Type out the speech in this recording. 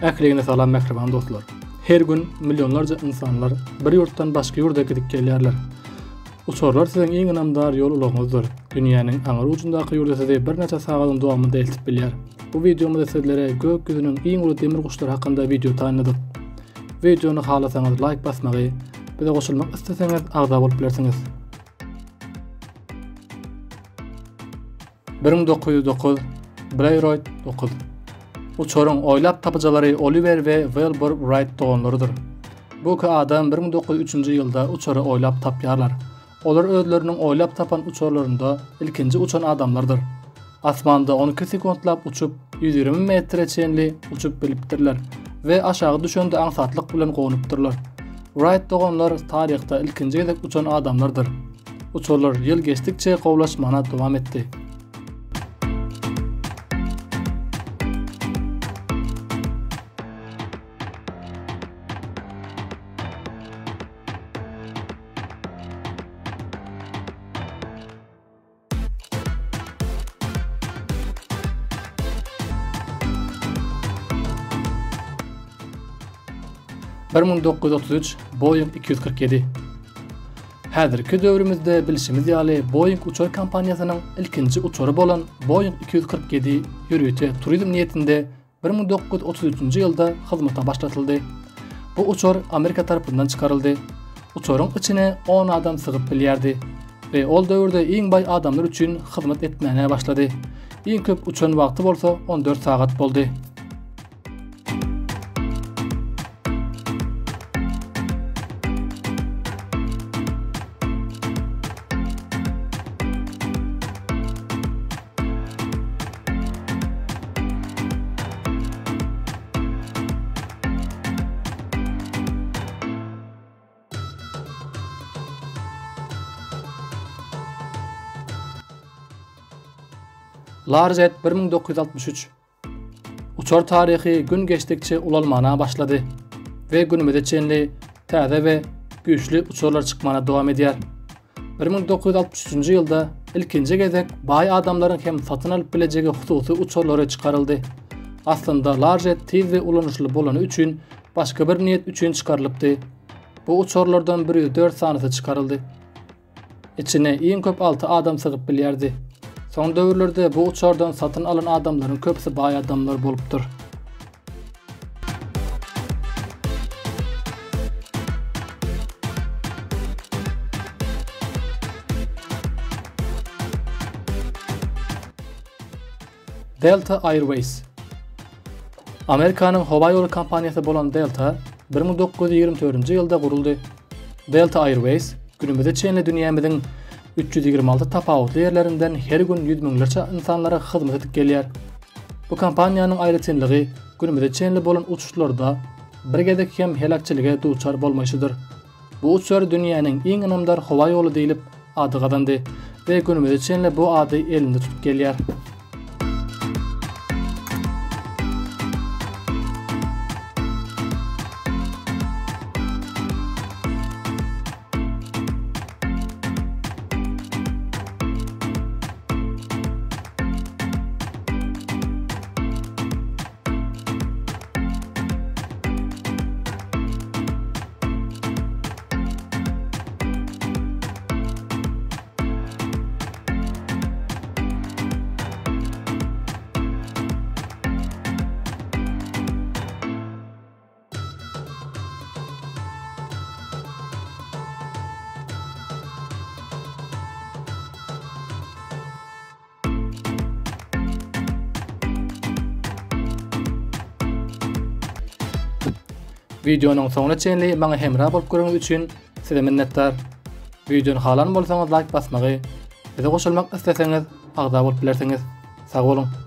Ähliňize salam mähriban dostlar. Her gün millionlarça ynsanlar bir ýurtdan başga ýurda gidip gelýärler. Uçarlar siziň iň ynamdar ýol ulagyňyzdyr. Dünýäniň aňry ujundaky ýurda sizi birnäçe sagadyň dowamynda eltip bilýär. Bu wideomyzda sizlere gök ýüzüniň iň uly demir guşlary hakynda wideo taýynladyk. Wideony halasaňyz laýk basmagy, bize goşulmak isleseňiz agza bolup bilersiňiz. 1909 Blair 9 Uçaryň oýlap tapyjylary Oliwer we Wilbur Wright doganlarydyr. Bu iki adam 1903-nji ýylda uçary oýlap tapýarlar. Olar özleriniň oýlap tapan uçarlarynda ilkinji uçan adamlardyr. Asmanda 12 sekuntlap uçup, 120 metre çenli uçup bilipdirler we aşagy düşende aňsatlyk bilen gonupdyrlar. Wright doganlar taryhda ilkinji gezek uçan adamlardyr. Uçarlar ýyl geçdikçe gowulaşmana dowam etdi. 1933 Boeing 247 Häzirki döwrümizde bilşimiz ýaly Boeing uçar kompaniýasynyň ilkinji uçary bolan Boeing 247 ýörite turizm niýetinde 1933-nji ýylda hyzmata başlatyldy. Bu uçar Amerika tarapyndan çykaryldy. Uçaryň içine on adam sygyp bilýärdi we ol döwürde iň baý adamlar üçin hyzmat etmäne başlady. Iň köp uçan wagty bolsa 14 sagat boldy. Larjet 1963 Uçar taryhy gün geçdikçe ulalmana başlady we günümize çenli täze we güýçli uçarlar çykmana dowam edýär. 1963-nji ýylda ilkinji gezek baý adamlaryň hem satyn alyp bilejegi hususy uçarlary çykaryldy. Aslynda Larjet tiz we ulanyşly bolany üçin başga bir niýet üçin çykarylypdy. Bu uçarlardan 104 sanysy çykaryldy. Içine iň köp 6 adam sygyp bilýärdi. Soň döwürlerde bu uçardan satyn alan adamlaryň köpüsi baý adamlar bolupdyr. Delta Airways Amerikanyň howa ýoly kompaniýasy bolan Delta 1924-nji ýylda guruldy. Delta Airways günümize çenli dünýämiziň 326 tapawutly ýerlerinden her gün ýüz müňlerçe ynsanlara hyzmat edip gelýär. Bu kompaniýanyň aýratynlygy günümize çenli bolan uçuşlarda bir gezek hem heläkçilige duçar bolmaýşydyr. Bu uçar dünýäniň iň ynamdar howa ýoly diýlip ady gazandy we günümize çenli bu ady elinde tutup gelýär. Wideonyň soňuna çenli maňa hemra bolup göreniňiz üçin size minnetdar. Wideony halan bolsaňyz laýk basmagy, bize goşulmak isleseňiz agza bolup bilersiňiz. Sag boluň.